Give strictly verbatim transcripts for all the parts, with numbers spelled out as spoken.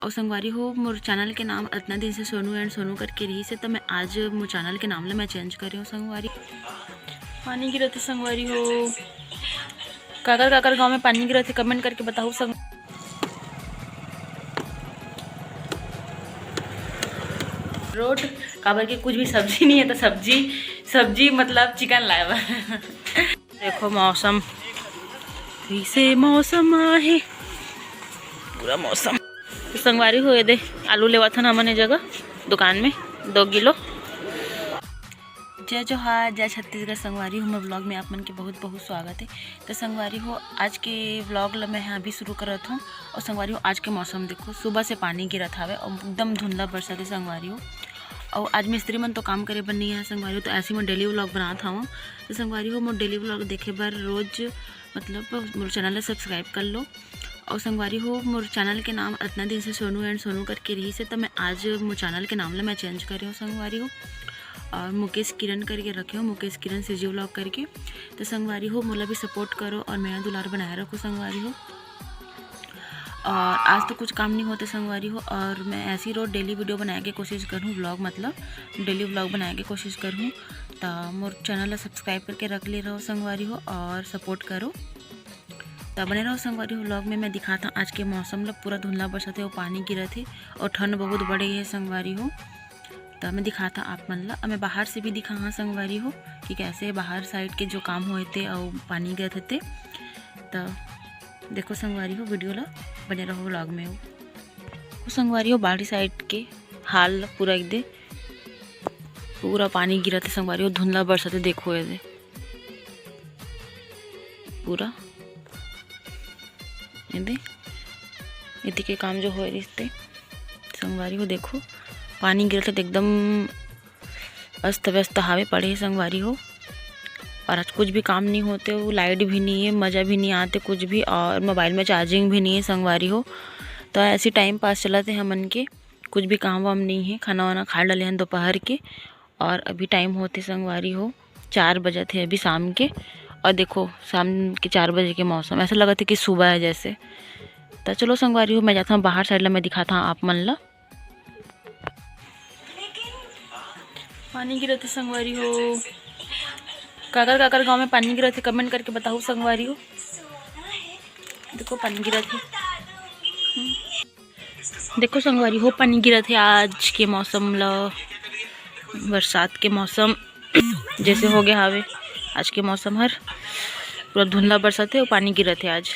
और संगवारी हो, मोर चैनल के नाम अतना दिन से सोनू एंड सोनू करके रहिस हे, त मैं आज मोर चैनल के नाम ला मैं चेंज करे हूँ संगवारी। पानी गिरत हे संगवारी हो, काकर काकर गांव में पानी गिरत हे, कमेंट करके बताहू संग। रोड, काबर के कुछ भी सब्जी नहीं है, तो सब्जी, सब्जी मतलब चिकन लाए बर। देखो मौसम, कैसे मौसम आहे, पूरा मौसम। तो संगवारी हो, ये दे, आलू लेवत हन हमन ए जगह दुकान में दो किलो। जय जोहार, जय छत्तीसगढ़। संगवारी हो, हमर ब्लॉग में आप मन के बहुत बहुत स्वागत है। तो संगवारी हो, आज के ब्लॉग ला मैं अभी शुरू करत हूँ। और संगवारी हो, आज के मौसम देखो, सुबह से पानी गिरत हावे और एकदम धुंधला बरसत है संगवारी हो। और आज मिस्त्री मन तो काम करे बर नहीं है संगवारी हो, तो ऐसे मैं डेली व्लॉग बनात हवं। तो संगवारी हो, मोर डेली व्लॉग देखे बर रोज मतलब मोर चैनल ला सब्सक्राइब कर लो। और संगवारी हो, मोर चैनल के नाम अतना दिन से सोनू एंड सोनू करके रहिस हे, त मैं आज मोर चैनल के नाम ला मैं चेंज करे हूँ संगवारी हो, और मुकेश किरण करके रखे हूँ, मुकेश किरण सीजी व्लॉग करके। तो संगवारी हो, मोला भी सपोर्ट करो और मेरा दुलार बनाए रखो संगवारी हो। और आज तो कुछ काम नहीं होते संगवारी हो, और मैं ऐसी रोज डेली वीडियो बनाए के कोशिश करूँ, व्लॉग मतलब डेली व्लॉग बनाए के कोशिश करूँ। त मोर चैनल ला सब्सक्राइब करके रख ले रहो संगवारी हो और सपोर्ट करो। त बने रहो संगवारी हो व्लॉग में। मैं दिखात हूँ आज के मौसम ला, पूरा धुंधला बरसत है, वो पानी गिरत है और ठंड बहुत बढ़े है संगवारी हो। त मैं दिखात हूँ आप मन ला, अब मैं बाहर से भी दिखा हाँ संगवारी हो कि कैसे बाहर साइड के जो काम होए थे और पानी गिरत थे। त देखो संगवारी हो, वीडियो ला बने रहो व्लॉग में। वो संगवारी हो, बाहरी साइड के हाल ला पूरा एक दे, पूरा पानी गिरत हे संगवारी हो, धुंधला बरसत हे। देखो ये दे पूरा, ये दे, एती के काम जो होए रिश्ते संगवारी हो, देखो पानी गिरत हे, एकदम अस्त व्यस्त हावे पड़े हे संगवारी हो। और आज कुछ भी काम नहीं होते, वो लाइट भी नहीं है, मज़ा भी नहीं आते कुछ भी, और मोबाइल में चार्जिंग भी नहीं है संगवारी हो। तो ऐसी टाइम पास चलत हे हमन के, कुछ भी काम वाम नहीं है। खाना वाना खा डाले हैं दोपहर के, और अभी टाइम होते संगवारी हो चार बजत हे अभी शाम के। और देखो शाम के चार बजे के मौसम, ऐसा लगत हे कि सुबह है जैसे। तो चलो संगवारी हो, मैं जाता हूँ बाहर साइड ला, मैं दिखाता हूँ आप मन ला। पानी गिरत हे संगवारी हो, काकर काकर गांव में पानी गिरत हे, कमेंट करके बताओ संगवारी हो। देखो पानी गिरत हे। हम्म। देखो संगवारी हो, पानी गिरत हे। आज के मौसम ल, बरसात के मौसम जैसे हो गया हावे। आज के मौसम हर पूरा धुंधला बरसत हे और पानी गिरत हे आज।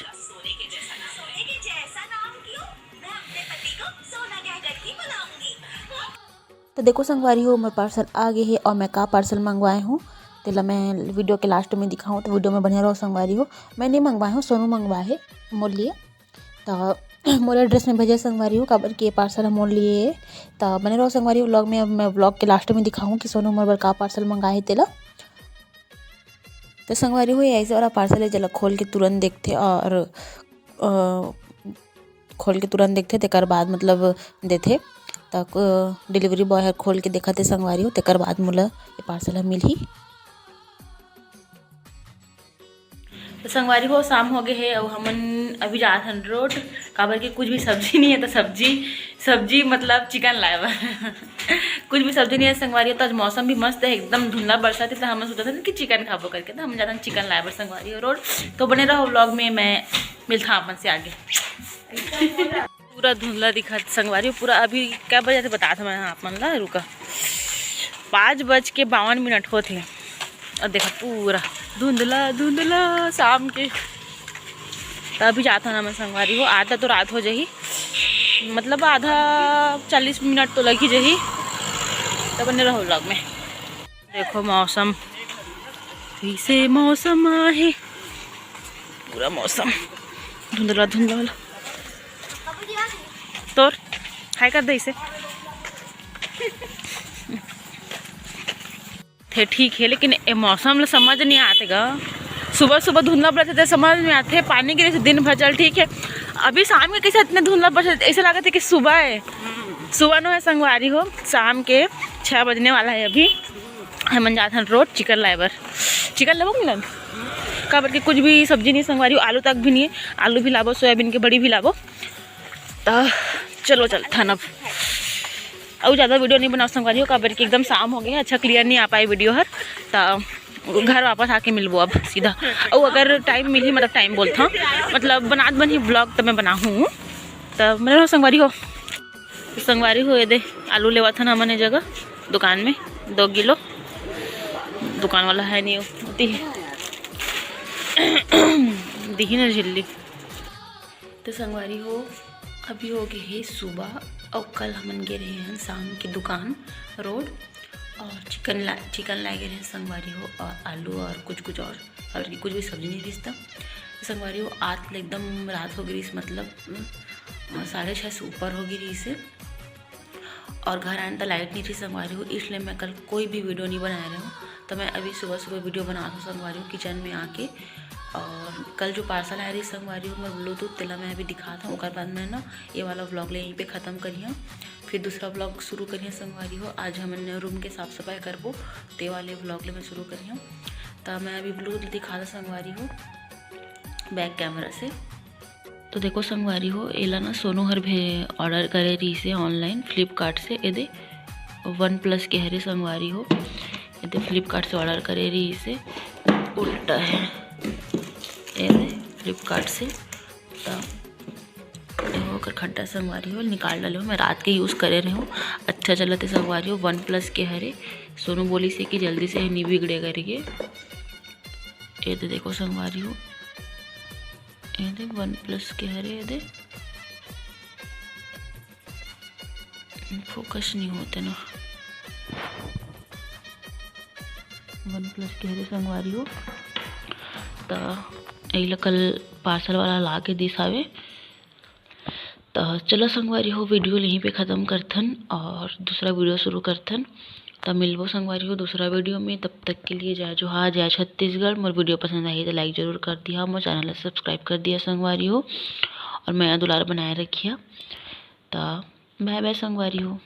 तो देखो संगवारी हो, मोर पार्सल आ गए हे और मैं का पार्सल मंगवाए हूँ, तेला मैं वीडियो के लास्ट में दिखाऊँ। तो वीडियो में बने रहो संगवारी हो। मैं नहीं मंगवाए हूँ, सोनू मंगवाए हे मोर लिए। तो मोर एड्रेस में भेजे संगवारी हो, काबर के पार्सल मोर लिए हे। तो बने रहो संगवारी हो व्लॉग में। अब मैं व्लॉग के लास्ट में दिखाऊँ कि सोनू मोर बर का पार्सल मंगाए हे तेला। तो संगवारी हो, ऐसे वाला पार्सल है, जेला खोल के तुरंत देखथे और, अ, खोल के तुरंत देखथे, तेकर बाद मतलब देथे। त, अ, डिलीवरी बॉय हर खोल के देखत हे संगवारी हो, तेकर बाद मोला ये पार्सल ह मिलही। तो संगवारी हो, शाम हो गए हे अउ हमन अभी जात हन रोड, काबर कि कुछ भी सब्जी नहीं है, तो सब्जी, सब्जी मतलब चिकन लाए बर। कुछ भी सब्जी नहीं है संगवारी हो, तो आज मौसम भी मस्त है, एकदम धुंधला बरसात है, तो हमन सोचत हन कि चिकन खाबो करके, तो हम जात हन चिकन लाए बर संगवारी हो रोड। तो बने रहो व्लॉग में, मैं मिलता हूँ आप मन से आगे। पूरा धुंधला दिखत संगवारी हो, पूरा अभी क्या बजे थे बतात हन मैं आप मन ला, रुका, पाँच बज के बावन मिनट होत हे। और देखा पूरा धुंधला धुंधला शाम के। त अभी जात हन हमन संगवारी हो, आधा तो रात हो जाही, मतलब आधा चालीस मिनट तो लग ही जाही। त बने रहो व्लॉग में। देखो मौसम, कैसे मौसम आहे, पूरा मौसम धुंधला धुंधला वाला। तोर हाय कर दे इसे। थे ठीक है, लेकिन ए मौसम ला समझ नहीं आते गा। सुबह सुबह धुंधला पड़त हे, तो समझ में आते, पानी गिरे से दिन भर चल ठीक है। अभी शाम के कैसे इतने धुंधला पड़त हे, ऐसे लगत हे कि सुबह है, सुबह नो है संगवारी हो, शाम के छः बजने वाला है अभी। हमन जात हन रोड चिकन लाए बर। चिकन लेबो मिलन? काबर के कुछ भी सब्जी नहीं संगवारी हो, आलू तक भी नहीं है। आलू भी लाबो, सोयाबीन के बड़ी भी लाबो। त चलो चलथन अब। अउ ज़्यादा वीडियो नहीं बनाओ संगवारी हो, काबर कि एकदम शाम हो गया है, अच्छा क्लियर नहीं आ पाए वीडियो हर। त घर वापस आके मिलबो अब सीधा। अउ अगर टाइम मिलही, मतलब टाइम बोलथों, मतलब बनात बनही ब्लॉग त मैं बनाहूँ। त मेरे संगवारी हो, संगवारी हो, ये दे आलू लेवत हन हमन ए जगह दुकान में दो किलो। दुकान वाला है नहीं, होती है दिही ना झिल्ली। तो संगवारी हो, अभी हो गए है सुबह और कल हमन गए रहे हैं शाम की दुकान रोड और चिकन ला चिकन लाए गए रहे हैं संगवारी हो, और आलू और कुछ कुछ और, और की कुछ भी सब्जी नहीं रिश्ता। तो संगवारी हो, आज तो एकदम रात हो गई रही, मतलब अ, साढ़े छः से ऊपर हो गई रही से। और घर आए तो लाइट नहीं थी संगवारी हो, इसलिए मैं कल कोई भी वीडियो नहीं बना रही हूँ। तो मैं अभी सुबह सुबह वीडियो बना रही हूँ संगवारी हो, किचन में आके। और कल जो पार्सल आया रही संगवारी हो, मैं ब्लूटूथ तेला मैं अभी दिखाता हूँ, ओकर बाद मैं ना ये वाला व्लॉग ले यहीं पे ख़त्म करिए, फिर दूसरा व्लॉग शुरू करिए संगवारी हो। आज हमन रूम के साफ सफाई करबो, ते वाले व्लॉग ले मैं शुरू करिए। तो मैं अभी ब्लूटूथ दिखाता संगवारी हो बैक कैमरा से। तो देखो संगवारी हो, एला ना सोनू हर भे ऑर्डर करे रही से ऑनलाइन फ्लिपकार्ट से। ए दे वन प्लस के हरे संगवारी हो, ए दे फ्लिपकार्ट से ऑर्डर करे रही से, उल्टा है। ए दे फ्लिपकार्ट से, त एगो ओकर खड्डा संगवारी हो निकाल डाले हो। मैं रात के यूज़ करे रहे हूँ, अच्छा चलत है संगवारी हो। वन प्लस के हरे, सोनू बोली से कि जल्दी से नहीं बिगड़े करके। ए दे देखो संगवारी हो, ए दे वन प्लस के हरे, ए दे फोकस नहीं होते ना, वन प्लस के हरे संगवारी हो। त एला कल पार्सल वाला ला के दिस हावे। त चलो संगवारी हो, वीडियो यहीं पे ख़त्म करथन और दूसरा वीडियो शुरू करथन। त मिलबो संगवारी हो दूसरा वीडियो में, तब तक के लिए जय जोहार, जय छत्तीसगढ़। मोर वीडियो पसंद आही तो लाइक जरूर कर दिया, मोर चैनल ला सब्सक्राइब कर दिया संगवारी हो, और मया दुलार बनाए रखिया। त बाय बाय संगवारी हो।